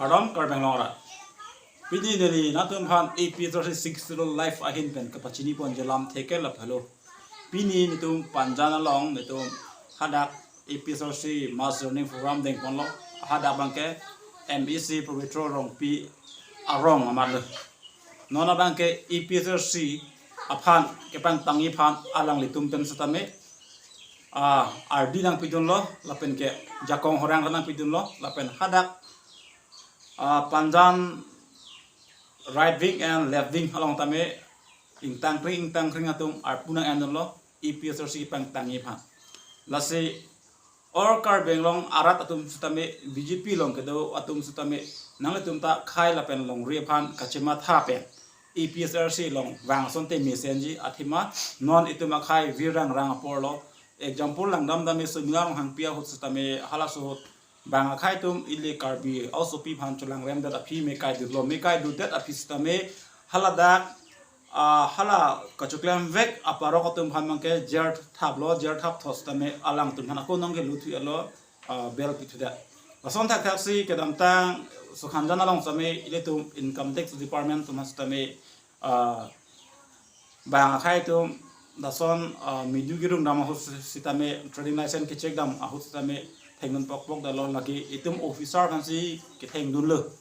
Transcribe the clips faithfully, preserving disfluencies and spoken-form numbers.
Kardom Karbi Anglong arat. Pini neli nangtumphan A P H L C six zero live ahin pen kapachini ponji alam theke lapu lo. Pini netum Panjan along netum hadak A P H L C mass joining program dengponlo. Hadak abangke M A C Pabitra Rongpi arong amat lo. Non abangke A P H L C aphan kepangtangji aphan alanglitum pen setame, ah, ardi nangpidunlo, lapen ke jakong horang nangpidunlo, lapen hadak, ah, Panjan right wing and left wing along tame ingtangkring ingtangkring atum arpu nang-endunlo, A P H L C kepangtangji aphan. Lasi all Karbi Anglong arat atum setame, B J P along kedo atum setame, nanglitum ta akhai lapen longri aphan kachematha pen A P H L C along vang asonte mesenji, athema non itum akhai virang rang apor lo. Example langdam dam me Sumila Ronghangpi ahut setame, halaso ahut bang akhai atum ili Karbi asopi aphan cholangrem det aphi, me kai dutlo, me kai dut det aphi setame, haladak, ah, hala kachoklem vek aparok atum aphan abangke jail thaplo, jail thap thot setame alangtum aphan ako nong ke luthu elo, ah, bail pithu det. Lason thakthak si kedamtang Sukhanjan along setame ilitum income tax department atum aphan setame, ah, bang akhai atum lason, ah, midu kirung dam ahut setame, trading license kechek dam ahut setame thengdun pokpok detlo, lake itum officer aphansi kethengdunlo.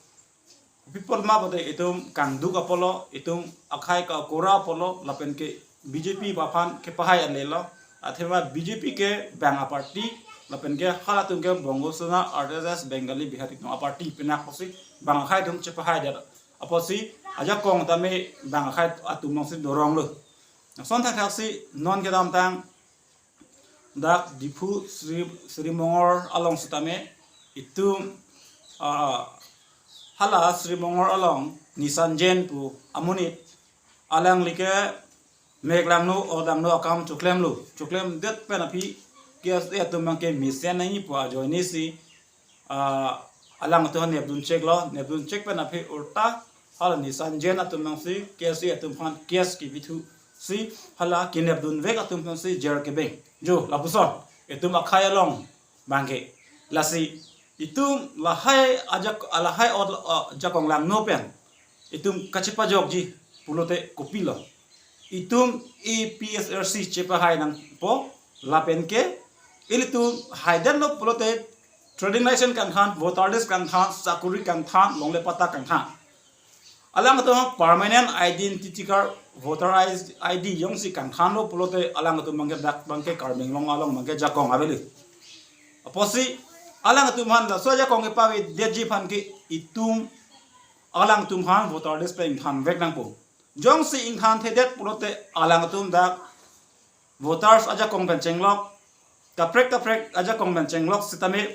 Kopi apot ma pulote itum kangduk apotlo, itum akhai ka kora apotlo, lapen ke B J P aphan kepahai anle lo. Athema B J P ke bang aparty, lapen ke halatum ke Bongo Sena, R S S, Bengali, Bihari atum aparty, penap pusi bang akhai atum chepahai det. Apotsi ajakong tame bang akhai atum alongsi dorong lo. Lason thakthak si non kedamtang dak Diphu Sri, Sri Mongor along setame itum, ah, hala Sri Mongor along Nisan Jain pu amonit, alangli ke mek langno, ot langno akam choklemlo, choklem det pen aphi K S A atum abangke mesen nangji pu ajoine si, ah, alangtum aphan nepdun cheklo, nepdun chek pen aphi ulta hala Nisan Jain atum alongsi K S A atum aphan case kepithu si hala kenepdun vek atum aphansi jail kebeng. Jo, lapuson itum akhai along abangke. Lasi itum lahai ajak, lahai ot, ah, jakong langno pen itum kachepajokji pulote kopilo? Itum A P H L C chepahai nangpo, lapen ke ilitum haidetlo pulote trading license kangthan, voter list kangthan, sakori kangthan, longle patta kangthan. Alangtum permanent identity card, voter I D jongsi kangthanlo pulote alangtum abangke dak abangke Karbi Anglong along abangke jakong avelo. Apotsi alangtum aphan laso ajakong kepavedetji aphan ke itum alangtum aphan voter list pen ingthan vek nangpo. Jongsi ingthan thedet pulote alangtum dak voters ajakong pen chenglok, kaprek kaprek ajakong pen chenglok setame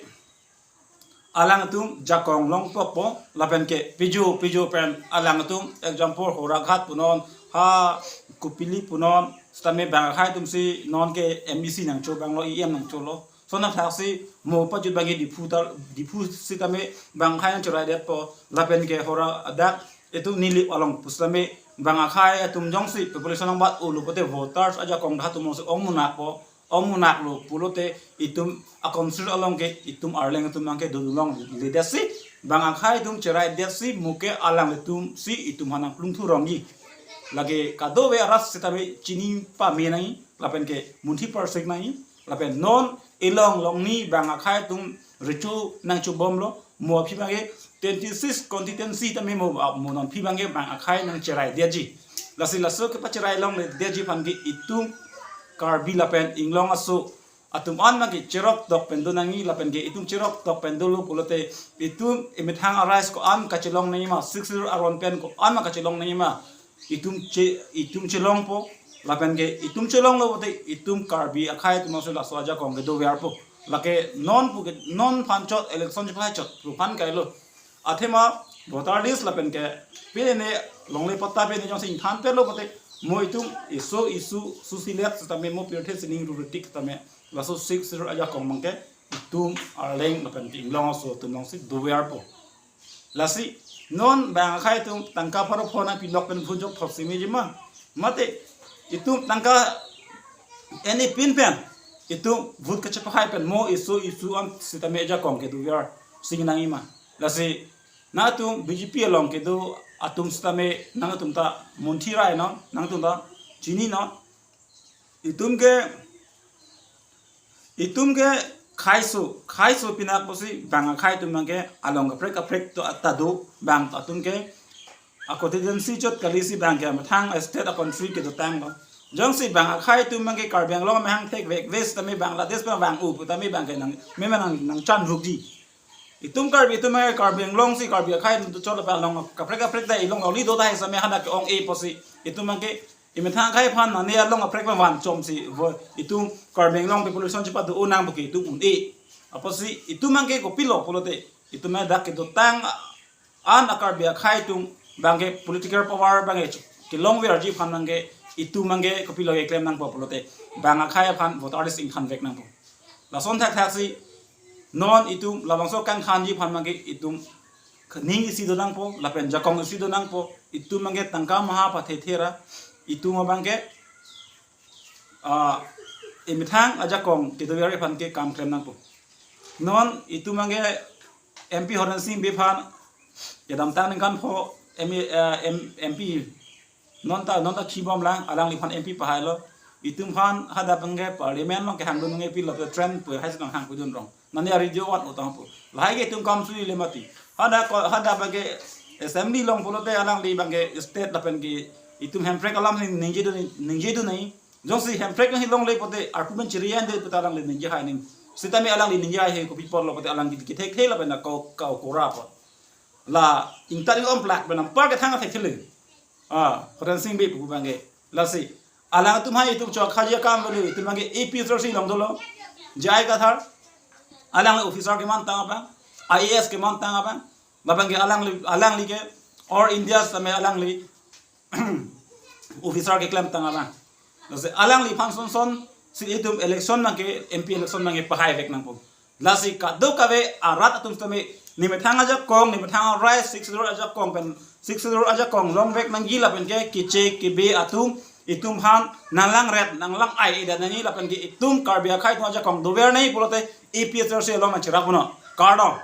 alangtum jakong longpo po, lapen ke piju piju pen alangtum, example, Howraghat punon, ha Kopili punon, setame bang akhai atumsi non ke M A C nangcho abanglo, E M nangcholo. Lason thakthak si mo pajut abangke Diphu ta, Diphu setame bang akhai nangcheraidet po, lapen ke Howraghat dak itum Nilip along pu setame bang akhai atum jongsi population nangbat olo pulote voters ajakong dak atum alongsi ong munak po, ong munak lo pulote itum a-constituency along ke itum arleng atum abangke dodun longledet si, bang akhai atum cheraidet si mo ke alanglitum si itum aphan nangplung thurongji. Lake kadokave arat setame chini pame nangji, lapen ke munthi parsik nangji, lapen non elong longni bang akhai atum recho nangchobomlo, mo aphi abangke twenty-six constituency tame mo, mo non aphi abangke bang akhai nangcheraidetji. Lasi laso kepacherai longledetji aphan ke itum Karbi lapen inglong aso atum an abangke cherok tok pen do nangji, lapen ke itum cherok tok pen dolo pulote itum emethang a-rights ko-an kachelong nangji ma, Sixth Schedule aron pen ko-an ma kachelong nangji ma, itum che, itum chelongpo, lapen ke itum chelonglo pulote itum Karbi akhai atum alongsi laso ajakong kedoverpo. Lake non pu ke, non aphan chot election chepahai chot pu aphan kailo. Athema voter list lapen ke pine longle patta pine jongsi ingthan pelo pulote mo itum eso isu susilet setame mo pirthe sining ruritik tame laso Sixth Schedule ajakong abangke itum arleng lapen inglong aso atum alongsi doverpo. Lasi non bang akhai atum tangka pharo phongo nangpilok pen vote jok thot si meji ma? Mate itum tangka eni pin pen itum vote kachepahai pen mo eso isu an setame ajakong kedover si nangji ma? Lasi Nangtum B J P along kedo atum sitame nangtum ta munthi rai non, nangtum ta chini non. Itum ke, itum ke khaiso, khaiso pinak pusi bang akhai atum bang ke along kaprek kaprek to ata do, bang atum ke a constituency chot kali si bang ke methang state a country kedotang lo. Jongsi bang akhai atum bang ke Karbi Anglong amahang thekvek ves tame Bangladesh bang vang-o pu tame bang ke nang, mema nang, nangchan rukji. Itum Karbi atum bang ke Karbi Anglong si Karbi akhai atum chot bang along kaprek kaprek ta ilong longli do ta hai sitame hadak ke-ong-e pusi itum bang ke imethang akhai aphan nani along kaprek bang van chomsi vo itum Karbi Anglong population chepa do unang pu ke itum un-e. Apotsi itum bang ke kopilo pulote, itum bang dak kedotang an a Karbi akhai atum bang ke political power bang ke kelongverji aphan bang ke itum bang ke kopilo keklem nangpo pulote, bang akhai aphan voter list ingthanvek nangpo. Lason thakthak si non itum labangso kangkhanji aphan bang ke itum ning isi do nangpo, lapen jakong isi do nangpo, itum bang ke tangka maha pathe thera, itum bang ke ah, imethang ajakong kedover aphan ke kam klem nangpo. Non itum bang ke M P Horen Sing Bey aphan kedamtang ningkan pho M A, eh, M-, M P non ta, non ta khibom lang, alangliphan M P pahailo. Itum aphan hadak bang ke parliament along kehangdun nge pilo ke train pu hai si nanghang pudun rong. Nani a radio wan utang pu. Lahai ke itum kam suli le mati. Hadak ko, hadak bang ke assembly along pulote alangli bang ke state lapen ke itum hemprek alam si ningje dun, ningje dun nai. Jongsi hemprek along si longle pote argument chiri an de puta alangli ningje hai ning. Sitame alangli ningje hai he kopi apotlo pote alang kithek thek lapen na kau, kau kora apot. La ingtar ing-om plak pen ampar kethang thek thele. Ah, Horen Sing Bey pu bang ke. Lasi alangtum hai itum chok haji akam beli itum bang ke A P H L C along dolo. J I Kathar. Alang officer kemantang abang, I A S kemantang abang. Labang ke alangli, alangli ke All India sitame alangli officer keklemtang abang. Lasi alangliphan son son si itum election bang ke, M P election bang ke pahaivek nangpo. Lasi kadokave arat atum sitame nemethang ajakong, nemethang arai Sixth Schedule ajakong pen, Sixth Schedule ajakong longvek nangji lapen ke keche kebe atum itum aphan nanglang ret, nanglang ai-e dan nangji lapen ke itum Karbi akhai atum ajakong dover nai pulote A P H L C along nangcherap punon. Kardom.